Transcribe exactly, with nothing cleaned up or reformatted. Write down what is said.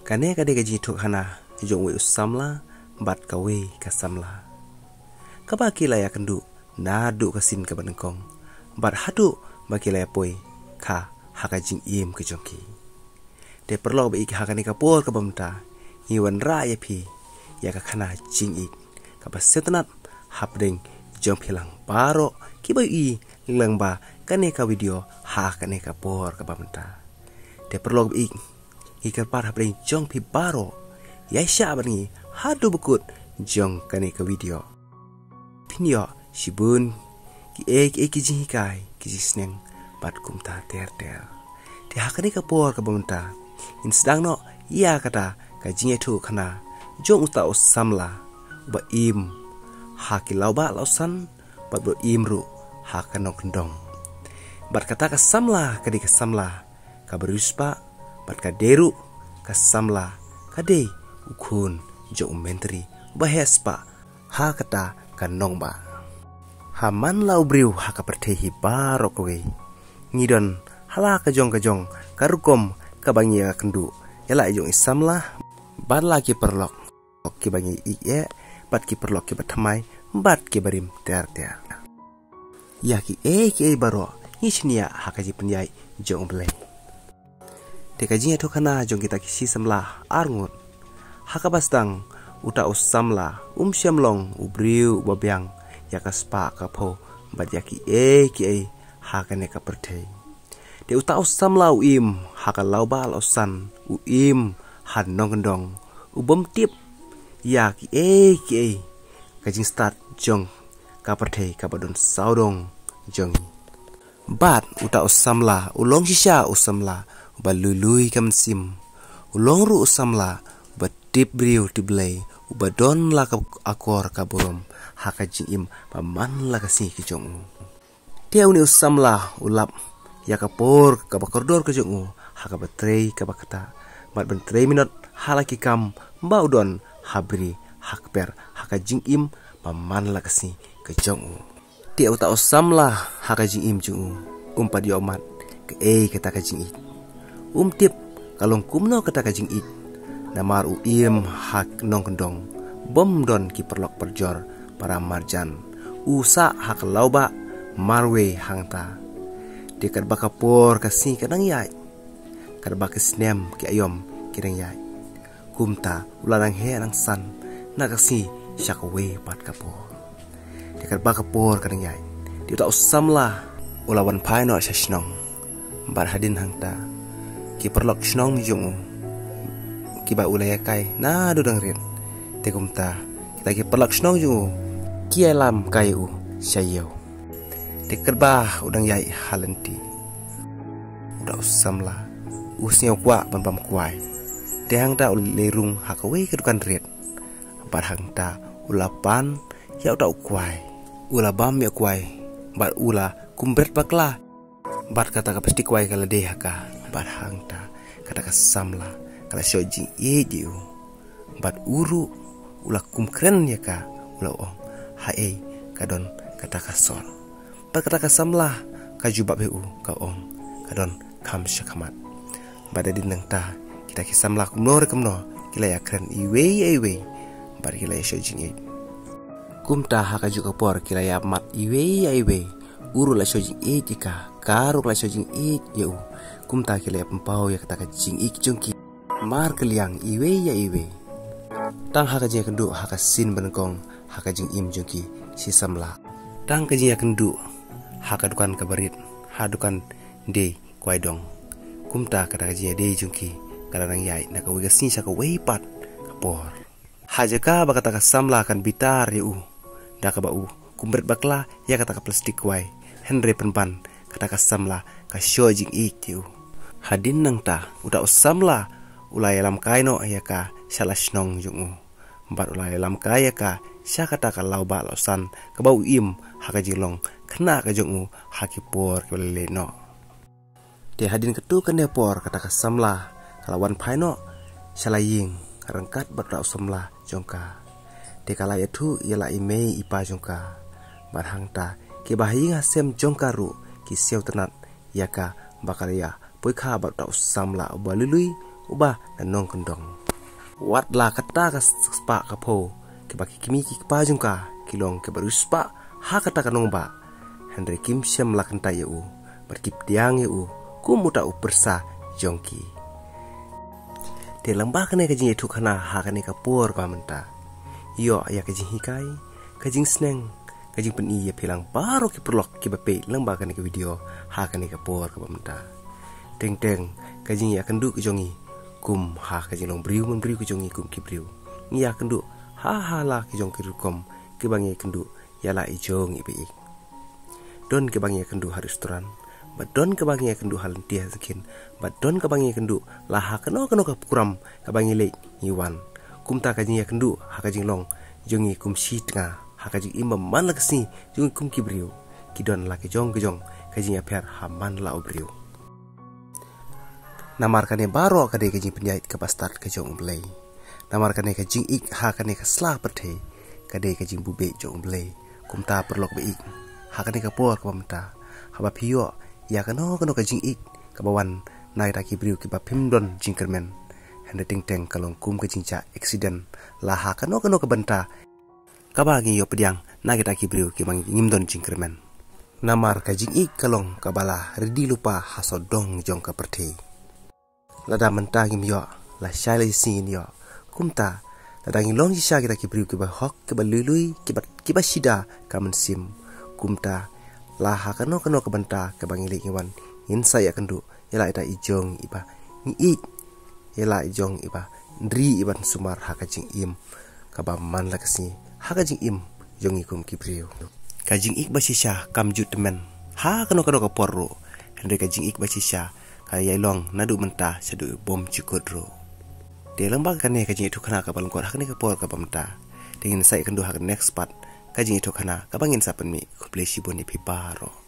Kane ka dei ka jingïathuhkhana jong uwei u samla bad kawei ka samla, kaba ki la ïakynduh naduh ka sien kaba nyngkong bad haduh ba ki la ïapoi kha ha ka jingim ka jong ki. Te paralok ba ïeit, ha kane ka por kaba mynta ngi wanrah ïa phi ïa ka khana jingïeit kaba sngewtynnat hapdeng jong phi lang baroh kiba ïohi lyngba kane ka video ha kane ka por kaba mynta. Te paralok ba ïeit, ngi kyrpad hapdeng jong phi baroh, ïaishah bad ngi haduh ba kut jong kane ka video. Phin ïoh shibun kiei kiei ki jinghikai, ki jingsneng bad kumta ter ter. Te ha kane ka por kaba mynta ngin sdang noh ïa kata ka jingïathuhkhana jong uta u samla uba im ha ki lawbah lawsan bad ba im ruh ha ka nongkyndong. Bad kata ka samla ka dei ka samla kaba riewspah bad ka dei ruh ka samla ka dei u khun jong u myntri uba heh spah ha kata ka nongbah. Ha man la u briew ha ka pyrthei hi baroh kawei, ngi don ha la ka jong ka jong ka rukom kaba ngi ïakynduh ïa la jong i samla bad la ki paralok kiba ngi ïeit eh bad ki paralok kiba thymmai bad kiba rim ter ter. Ïa kiei kiei baroh ngi shaniah ha ka jingpynïaid jong U Blei. Te ka jingïathuhkhana jong kita ki shi samla arngut, ha kaba sdang uta u samla um shym long u briew uba biang ïa ka spah ka phew bad ïa kiei kiei ha kane ka pyrthei. Te uta u samla u im ha ka lawbah lawsan, u im ha nongkyndong, u bym tip ïa kiei kiei ka jingstad jong ka pyrthei kaba don sawdong jong ngi. Bad uta u samla u long shisha u samla uba lui lui ka mynsiem, u long ruh u samla uba tip briew tip Blei, uba don la ka akor ka burom ha ka jingim ba man la ka sngi ka jong u. Te une u samla u lap ïa ka por kaba kordor ka jong u ha kaba trei kaba ktah bad ban trei minot ha la ki kam ba u don ha bri ha kper ha ka jingim ba man la ka sngi ka jong u. Te uta u samla ha ka jingim jong u um pat ïohmad kaei kata ka jingïeit. Um tip ka long kumno kata ka jingïeit, namar u im ha nongkyndong, bym don ki paralok parajor para marjan. U sah ha ka lawbah marwei hangta. Te katba ka por ka sngi ka nang ïaid, katba ki snem ki aïom ki nang ïaid, kumta u la nang heh nang san na ka sngi sha kawei pat ka por. Te katba ka por ka nang ïaid, te uta u samla u la wan phai noh sha shnong. Bad hadien hangta ki paralok shnong jong u kiba u la ïakai naduh dang rit, te kumta kita ki paralok shnong jong u ki ïalam kai u sha ïew. Te katba u dang ïaid ha lynti, uta u samla u sngew kwah ban bam kwai. Te hangta u leit rung ha kawei ka dukan rit. Bad hangta u la pan ïa uta u kwai. U la bam ïa u kwai bad u la kum bret bakla. Bad kata ka plastik kwai ka la dei ha ka. Bad hangta kata ka samla ka la shoh jingïeit ïa u. Bad u ruh u la kum kren ïa ka, u la ong, haei ka don kata ka sor. Bad kata ka samla ka jubab ïa u, ka ong, ka don kham sha khmat. Bad hadien nangta kita ki samla kumno re kumno ki la ïakren iwei ïa iwei bad ki la ïashoh jingïeit. Kumta ha kajuh ka por ki la ïamad iwei ïa iwei. U ruh la shoh jingïeit ïa ka, ka ruh la shoh jingïeit ïa u. Kumta ki la ïapynpaw ïa kata ka jingïeit jong ki markylliang iwei ïa iwei. Tang ha ka jingïakynduh ha ka sien ba nyngkong ha ka jingim jong ki shi samla. Tang ka jingïakynduh ha ka dukan kaba rit, ha dukan die kwai dong. Kumta kata ka jingïadei jong ki ka la nang ïaid na kawei ka sngi sha kawei pat ka por. Ha jaka ba kata ka samla kan bitar ïa u da kaba u kum bret bakla ïa kata ka plastik kwai, hynrei pynban kata ka samla ka shoh jingïeit ïa u. Hadien nangta uta u samla u la ïalam kai noh ïa ka sha la shnong jong u. Bad u la ïalam kai ïa ka sha kata ka lawbah lawsan kaba u im ha ka jinglong khynnah ka jong u ha ki por kiba la leit noh. Te hadien katto katne por kata ka samla ka la wan phai noh sha la ïing ryngkat bad uta u samla jong ka. Te ka la ïathuh ïa la i mei i pa jong ka. Bad hangta kiba ha ïing ha sem jong ka ruh ki sngewtynnat ïa ka ba ka la ïa poikha bad uta u samla uba lui lui, uba na nongkyndong. Wat la kata ka spah ka phew, kiba ki kmie ki kpa jong ka ki long kiba riewspah ha kata ka nongbah, hynrei kim shym la kyntait ïa u bad ki pdiang ïa u kum uta u pyrsa jong ki. Te lyngba kane ka jingïathuhkhana ha kane ka por kaba mynta, ïoh ïa ka jinghikai, ka jingsneng, ka jingpyni ïa phi lang baroh ki paralok kiba peit lyngba kane ka video ha kane ka por kaba mynta. Teng teng ka jingïakynduh ka jong ngi kum ha ka jinglong briew man briew ka jong ngi kum ki briew, ngi ïakynduh ha ha la ki jong ki rukom kiba ngi ïakynduh ïa la i jong i ba ïeit. Don kiba ngi ïakynduh ha restaurant, bad don kiba ngi ïakynduh ha lynti ha syngkien, bad don kiba ngi ïakynduh la ha kano kano ka program kaba ngi leit ngi wan. Kumta ka jingïakynduh ha ka jinglong jong ngi kum shi tnga ha ka jingim ba man la ka sngi jong ngi kum ki briew, ki don la ki jong ki jong ka jingïapher ha man la u briew. Namar kane baroh ka dei ka jingpynïaid kaba stad ka jong U Blei. Namar kane ka jingïeit ha kane ka sla pyrthei ka dei ka jingbubeit jong U Blei. Kumta paralok ba ïeit, ha kane ka por kaba mynta, haba phi ïoh ïa kano kano ka jingïeit kaba wan na kita ki briew kiba phim don jingkyrmen, hynrei teng teng ka long kum ka jingjia accident la ha kano kano ka bynta kaba ngi ïoh pdiang na kita ki briew kiba ngim don jingkyrmen. Namar ka jingïeit ka long kaba la ridi lypa ha sawdong jong ka pyrthei. Lada mynta ngim ïoh, lashai la shi sngi ngin ïoh. Kumta lada ngi long shisha kita ki briew kiba hok, kiba lui lui, kiba, kiba shida ka mynsiem, kumta la ha kano kano ka bynta kaba ngi leit ngi wan, ngin sa ïakynduh ïa la ita i jong i ba ngi ïeit, ïa la i jong i ba nri, i ban sumar ha ka jingim kaba man la ka sngi ha ka jingim jong ngi kum ki briew. Ka jingïeit ba shisha kam ju tymmen ha kano kano ka por ruh, hynrei ka jingïeit ba shisha ka ïai long naduh mynta shaduh bym jukut ruh. Te lyngba kane ka jingïathuhkhana kaba lyngkot ha kane ka por kaba mynta, te ngin sa ïakynduh ha ka next part ka jingïathuhkhana kaba ngin sa pynmih. Khublei shibun ïa phi baroh.